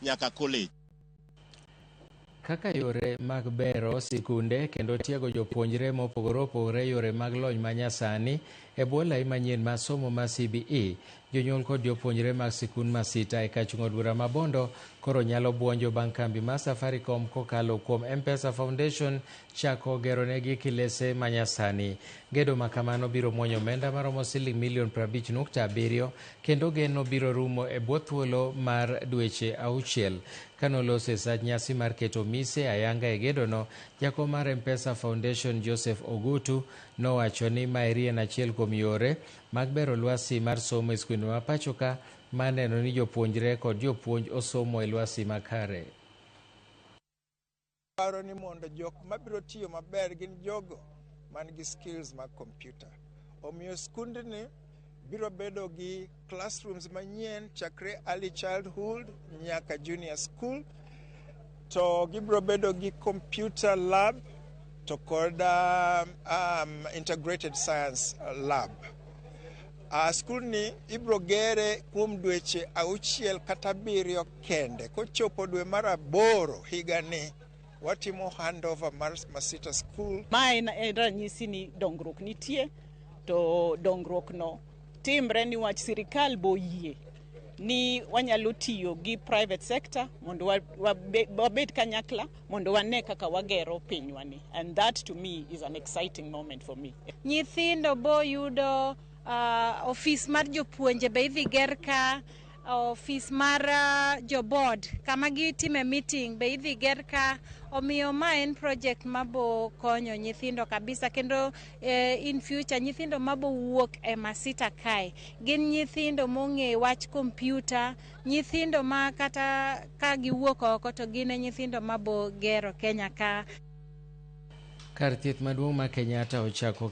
Nyaka college. Kaka yore mag bero sikunde kendo tiego jopuonjre mopogore opogore yore mag lony manyasani e bwo lai manyien mar somo mar CBE, jonyuol kod jopuonjre mag sikund Masita e kach ng'od bura ma Bondo koro nyalo buonjo bang' kambi mar Safaricom kokalo kuom M-Pesa Foundation chako geronegi kilese manyasani. Gedo ma kamano biro muonyo omenda maromo siling milion 50.7 kendo geno biro rumo e bwo thuolo mar dweche 6. Kanoloso e sach nyasi mar keto mise ayanga e gedono, jakom mar M-Pesa Foundation Joseph Ogutu nowacho ni maeri en achiel kuom yore mag bero lwasi mar somo e skunde ma pachoka mar neno ni jopuonjre kod jopuonj osomo e lwasi makare. Paro ni mondo jok mabiro tiyo maber gin jogo man gi skills mag computer. Omiyo skundni biro bedo gi classrooms manyien chakre early childhood nyaka junior school, to gibiro bedo gi computer lab to kod integrated science lab. Skul ni ibiro gere kuom dweche 6 kata 7 kende. Kochopo dwe mar 8 higani, watimo handover mar Masita School. Ma en ranyisi ni dongruok nitie, to dongruok no timre niwach sirikal boyie ni wanyalo tiyo gi private sector mondo wabed kanyakla mondo wane kaka wagero pinywa ni, and that to me is an exciting moment for me. Nyithindo bo yudo ofis mar jopuonje be idhi ger ka, ofis mar jo board kama gitime meeting be idhi ger ka. Omiyo ma en project mabo konyo nyithindo kabisa, kendo in future nyithindo mabo wuok e Masita kae gin nyithindo mong'e wach kompyuta, nyithindo ma kata ka giwuok oko to gin e nyithindo mabo gero Kenya ka. Kar thieth maduong' ma Kenyatta ochako.